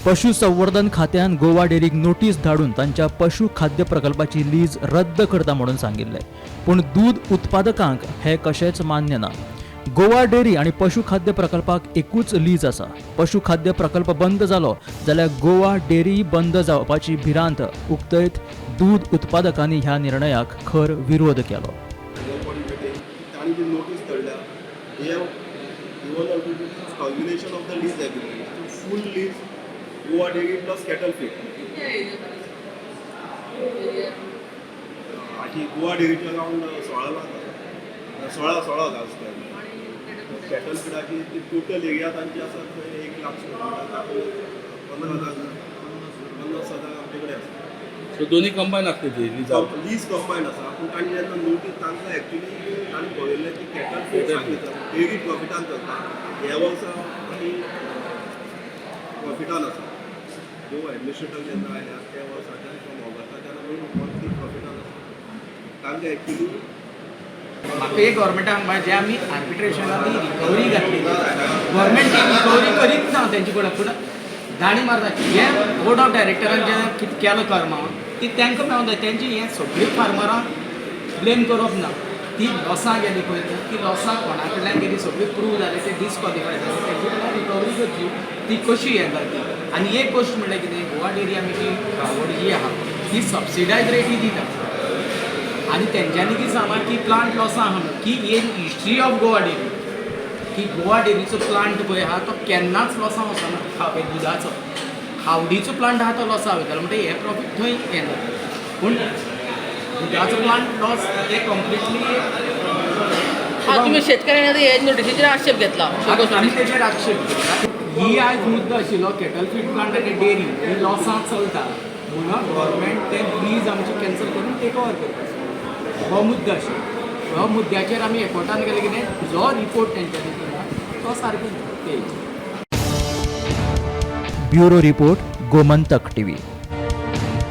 पशुसंवर्धन खात्यान गोवा डेरीक नोटीस धाडून तांच्या पशु खाद्य प्रकल्पाची लीज रद्द करता म्हणून सांगिल्लें. पूण दूद उत्पादकांक हें कशेंच मान्य ना. गोवा डेअरी आनी पशु खाद्य प्रकल्पाक एकूच लीज आसा. पशु खाद्य प्रकल्प बंद जालो जाल्यार गोवा डेअरी बंद जावपाची भिरांत उक्तयत दूद उत्पादकांनी ह्या निर्णयाक खर विरोध केलो. तांणी जी नोटीस धाडल्या, they have given out termination of the lease agreement, full lease, Goa Dairy plus cattle feed. आठी गोवा डेअरीचे अरावंड 16 लाख आसा, 16,000 स्क्वेअर. कॅटल फिडाची ती टोटल एरिया तांची आसा थंय 1 लाख स्क्वेअर मिटर, तातूंत 15,000, 50,000 आमचे कडेन आसा. सो दोन्ही कंबायन आसली ती लिजा? लीज कंबायन आसा, पूण तांणी जेन्ना नोटीस तांकां एक्चुली तांणी बरयल्लें की कॅटल फीड सांगितलं, डेअरी प्रॉफिटान चलता. ह्या वर्सा आमी प्रॉफिटान आसा. जो एडमिनिस्ट्रेटर जेन्ना आयल्या त्या वर्साच्यान, फ्रॉम ऑगस्टाच्यान आमी मंथली प्रॉफिटान आसा. तांकां एक्चुली म्हाका एक गव्हर्मेंटाक सांगपा, जे आमी आर्बिट्रेशनान ती रिकवरी घातली, गव्हर्मेंट ती रिकवरी करीत ना. तेंचे कडेन पूण दाणी मारता. हे बोर्ड ऑफ डायरेक्टरान जें कितें केलां कर्मां ती तांकां मेळोंक जाय. तेंची हें सगळीं फार्मरांक ब्लेम करप ना. ती लॉसां गेली पळय, ती लॉसां कोणा कडल्यान गेली सगळी प्रूव जाले, ते डिसक्वॉलिफाय जाले, तेंचे कडल्यान रिकवरी करची, ती कशी हें जाता ती. आनी एक गोश्ट म्हणल्यार कितें, गोवा डेअरी आमी जी खावड जी आहा ती सबसिडायज रेटी दिता आनी तेंच्यांनी कितें सांगलां की प्लांट लॉसां आहा म्हणून, की एक हिस्ट्री ऑफ गोवा डेअरी की गोवा डेअरीचो प्लांट पळय आहा तो केन्नाच लॉसां वचना. दुदाचो खावडीचो प्लांट आहा तो लॉसां वयतालो, म्हणटा हे प्रॉफीट थंय हें जाता, पूण दुदाचो प्लांट लॉस ते कंप्लिटली. हा, तुम्ही शेतकऱ्यांनी आता हे नोटिसीचेर आक्षेप घेतला? आमी तेजेर आक्षेप घेतला. ही आयज मुद्दो आशिल्लो, कॅटल फीड प्लांट आनी डेअरी ही लॉसांत चलता म्हणून गव्हर्मेंट ते लीज आमची कॅन्सल करून टेक ओवर करता, हो मुद्दो आशिल्लो. हो मुद्द्याचेर आमी एकवटान गेले. कितें जो रिपोर्ट तेंच्यांनी दिला तो सारको ना ते. Bureau report, Gomantak TV.